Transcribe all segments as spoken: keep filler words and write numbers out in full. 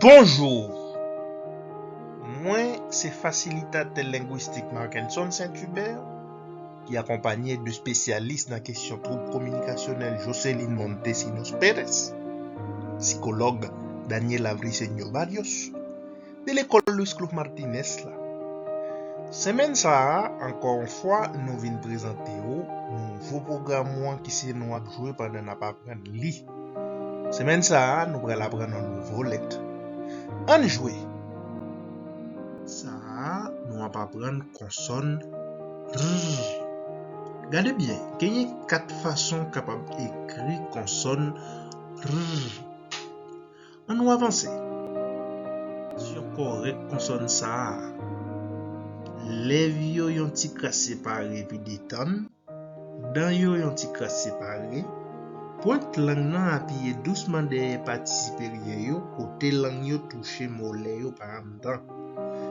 Bonjou! Mwen se fasilitatè lengwistik Markenson Saint Hubert, ki akonpaye de espesyalis nan kesyon twoub kominikasyonèl Jocelyn Montesinos Perez, sikològ Daniela Briceño Barrios, de lekòl Luis Cloux Martinez la. Semèn sa a, ankò yon fwa, nou vin prezante w nouvo pwogram ou an ki se nou ap jwe pandan n ap aprann li. Semèn sa a, nou pral aprann yon nouvo lèt. Ann jwe! Sa a, nou ap aprann konsòn R. Gade byen, genyen kat fason w kapab ekri konsòn R. Ann nou avanse. Pwononsyasyon kòrèk konsòn sa a. Lèv yo yon ti kras separe epi detann. Dan yo yon ti kras separe. Pwent lang nan apiye dousman dèyè pati siperyè yo, kote lang yo touche molè yo pa anndan.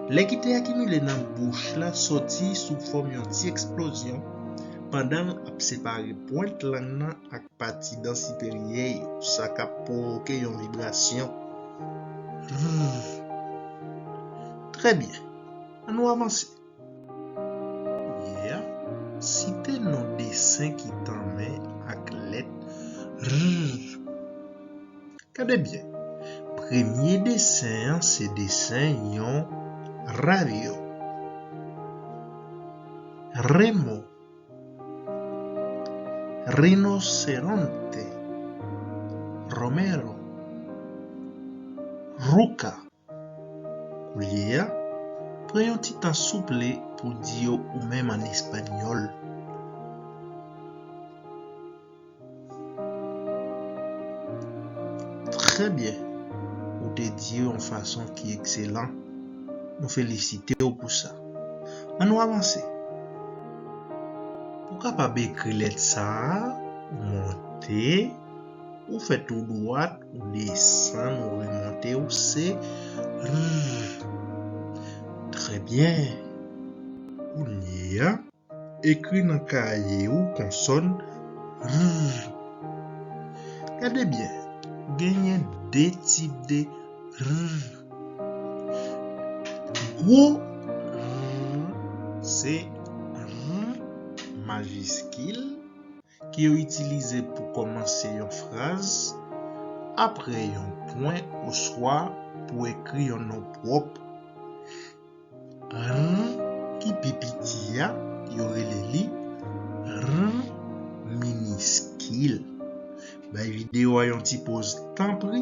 Lè ki te akimile nan bouch la soti sou fòm yon ti eksplozyon pandan l ap separe pwent lang nan ak pati dan siperyè yo, sa k ap pwovoke yon vibrasyon. Trè byen. Ann nou avanse. Kounye a, site non desen ki tanmen ak lèt R. Gade byen. Premye desen an se desen yon radyo. Remo. Rinoseronte. Romero. Ruca. Koulye a, pran yon ti tan souple pou w di yo ou menm ann espanyòl. Trè byen. Ou te di yo yon fason ki ekselan. Nou felisite w pou sa. Ann nou avanse. Pou w kapab ekri lèt sa a, ou monte, ou fè tou dwat, ou desann, ou remonte, ou se R. Trè byen. Kounye a, ekri nan kaye ou konsòn R. Gade byen, genyen de tip de R. Gwo R se R majiskil ki yo itilize pou kòmanse yon fraz, apre yon pwen oswa pou ekri yon non pwòp. R ki pi piti a, yo rele li R miniskil. Bay videyo a yon ti poz tanpri,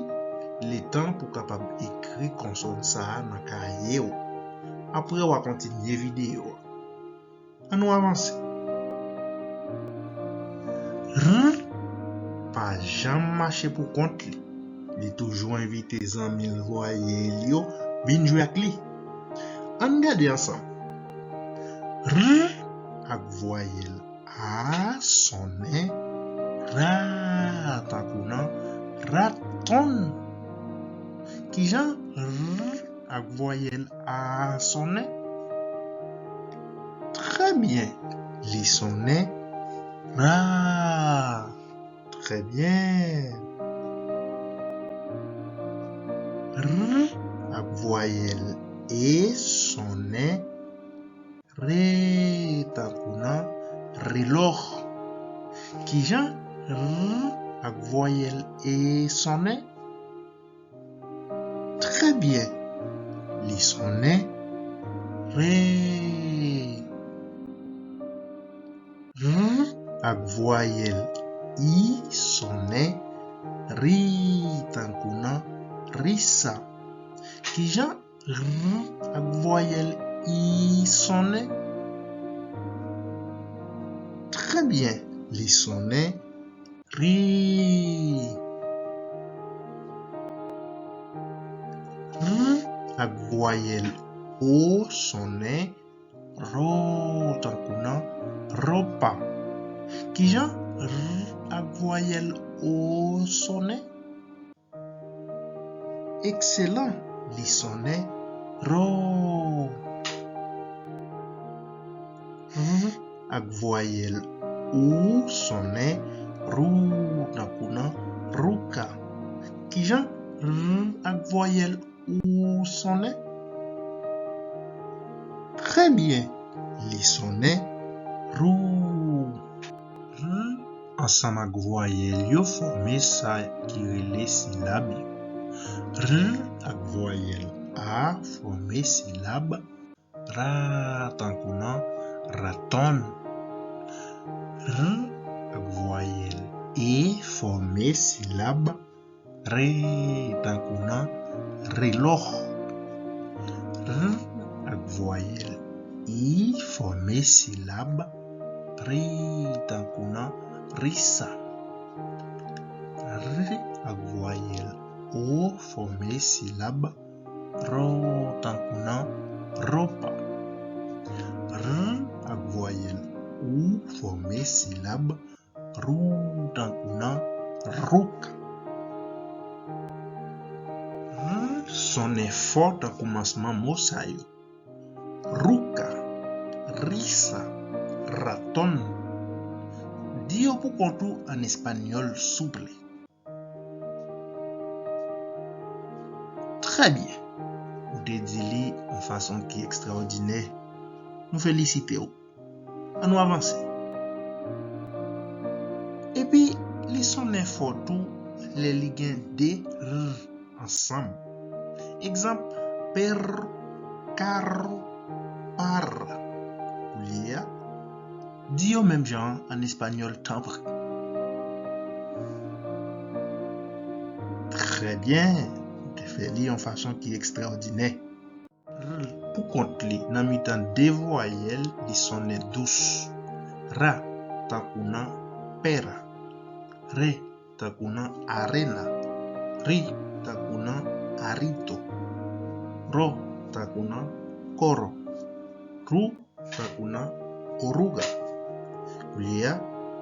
letan pou w kapab ekri konsòn sa a nan kaye w. Apre w a kontinye videyo a. Ann nou avanse. R pa janm mache pou kont li. Li toujou envite zanmi l, vwayèl yo vin jwe ak li. Ann gade ansanm. R ak vwayèl A sonnen ra, tankou nan raton. Kijan R ak vwayèl A sonnen? Trè byen, li sonnen ra. Trè byen. R ak vwayèl E sonnen re, tankou nan relò. Kijan R ak vwayèl E sonnen? Trè byen, li sonnen re. R ak vwayèl I sonnen ri, tankou nan risa. Kijan R ak vwayèl I sonnen? Trè byen, li sonnen ri. R ak vwayèl O sonnen ro, tankou nan ropa. Kijan R ak vwayèl O sonnen? Ekselan, li sonnen ro. R ak vwayèl ou sonnen rou, tankou nan ruka. Kijan R ak vwayèl ou sonnen? Trè byen, li sonnen rou. R ansanm ak vwayèl yo fòme sa ki rele silab yo. R ak vwayèl a fòme silab ra, tankou nan raton. R ak vwayèl e fòme silab re, tankou nan relò. R ak vwayèl i fòme silab re, tankou nan risa. R ak vwayèl o fòme silab ro, tankou nan ropa. R ak vwayèl ou fòme silab rou, tankou nan rouka. R sonnen fò nan kòmansman mo sa yo: rouka, risa, raton. Di yo poukont ou an espanyòl, souple. Trè byen. Ou te di li yon fason ki ekstraòdinè. Nou felisite w. Ann nou avanse. Epi, li sonnen fò tou lè li gen de r ansanm. Egzanp: perro, carro, parra. Koulye a, di yo menm jan an espanyòl, tanpri. Trè byen, ou te fè li yon fason ki ekstraòdinè. R, poukont li, nan mitan de vwayèl, li sonnen dous. Ra, tankou nan pera. Re, tankou nan arena. Ri, tankou nan arito. Ro, tankou nan koro. Rou, tankou nan oruga. Koulye a,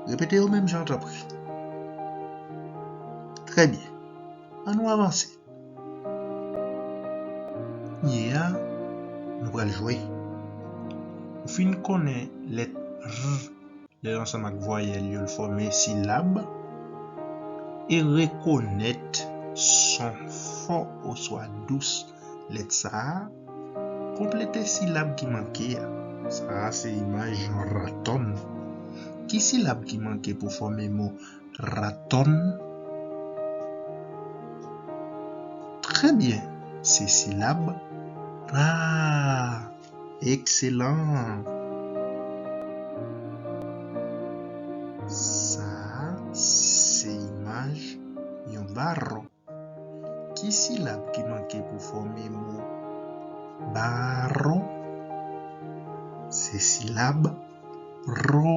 repete yo menm jan, tanpri. Trè byen. Ann nou avanse. Kounye a, nou pral jwe. Ou fin konnen lèt r, lè l ansanm ak vwayèl yo, l fòme silab. E rekonèt son fò oswa dous lèt sa a. Konplete silab ki manke a. Sa a se imaj yon raton. Ki silab ki manke pou fòme mo raton? Trè byen, se silab ra. Ekselan. Sa a se imaj yon baro. Ki silab ki manke pou fòme mo baro? Se silab ro.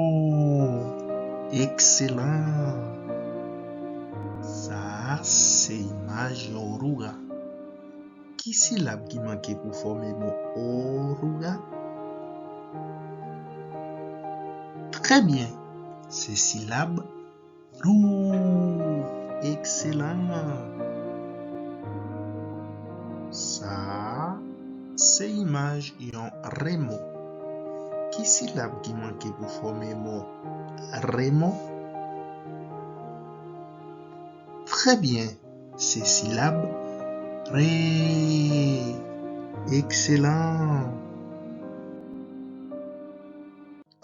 Ekselan. Sa a se imaj yon oruga. Ki silab ki manke pou fòme mo oruga? Trè byen, se silab rou. Ekselan. Sa a se imaj yon remo. Ki silab ki manke pou fòme mo remo? Trè byen, se silab re. Ekselan.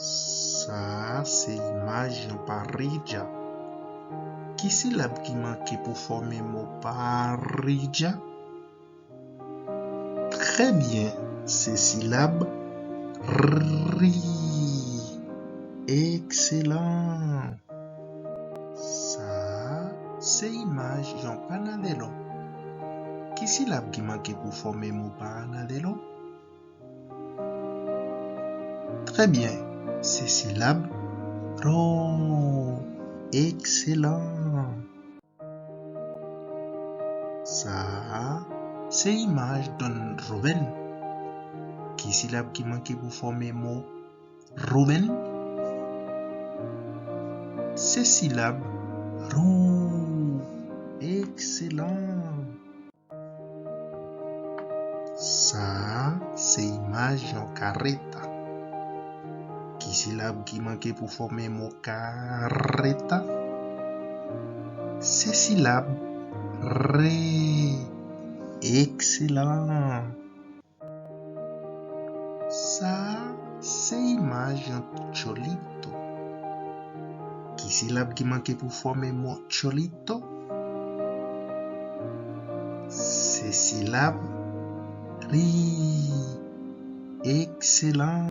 Sa a se imaj yon paridja. Ki silab ki manke pou fòme mo paridja? Trè byen, se silab ri. Ekselan. Sa a se imaj yon panadelo. Ki silab ki manke pou fòme mo panadelo? Trè byen, se silab ro. Ekselan. Sa a se imaj Don Ruben. Ki silab ki manke pou fòme mo Ruben? Se silab rou. Ekselan. Sa a se imaj yon kareta. Ki silab ki manke pou fòme mo kareta? Se silab re. Excellent! Sa a se imaj yon tcholito. Ki silab ki manke pou fòme mo tcholito? Se silab ri. Excellent!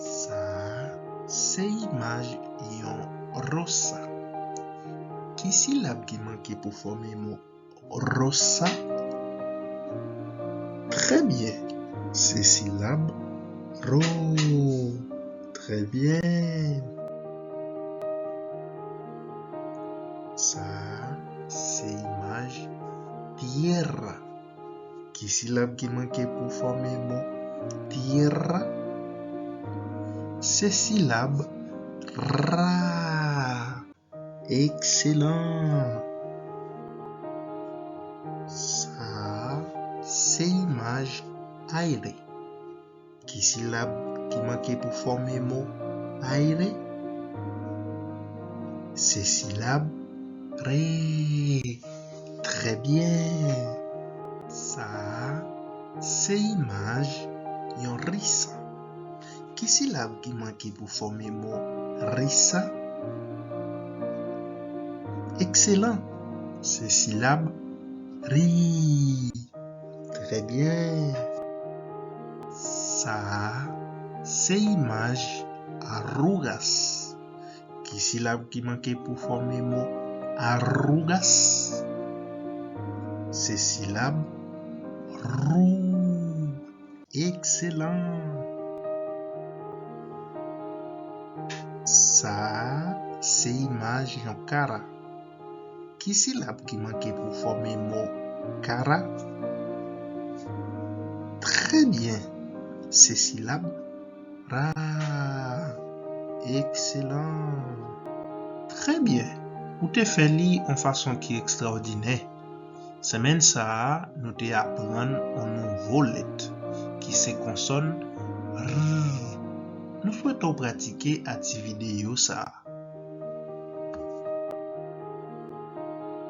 Sa a se imaj yon rosa. Ki silab ki manke pou fòme mo rosa? Trè byen, se silab ro. Trè byen. Sa a se imaj tierra. Ki silab ki manke pou fòme mo tierra? Se silab ra. Excellent! Sa a se imaj aire. Ki silab ki manke pou fòme mo aire? Se silab re. Trè byen! Sa a se imaj yon risa. Ki silab ki manke pou fòme mo risa? Excellent! Se silab ri. Trè byen! Sa a se imaj arrugas. Ki silab ki manke pou fòme mo arrugas? Se silab rou. Excellent! Sa a se imaj yon kara. Ki silab ki manke pou fòme mo kara? Trè byen, se silab ra. Excellent! Trè byen, ou te fè li yon fason ki ekstraòdinè. Semèn sa a, nou te aprann yon nouvo lèt, ki se konsòn r. Nou swete w pratike ati videyo sa a.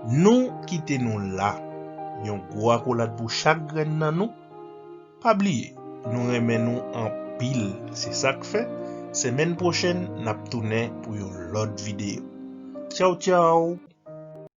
Nou kite nou la. Yon gwo akolad pou chak grenn nan nou. Pa bliye, nou renmen nou anpil. Se sa k fè, semèn pwochèn, n ap tounen pou yon lòt videyo. Tchaw, tchaw!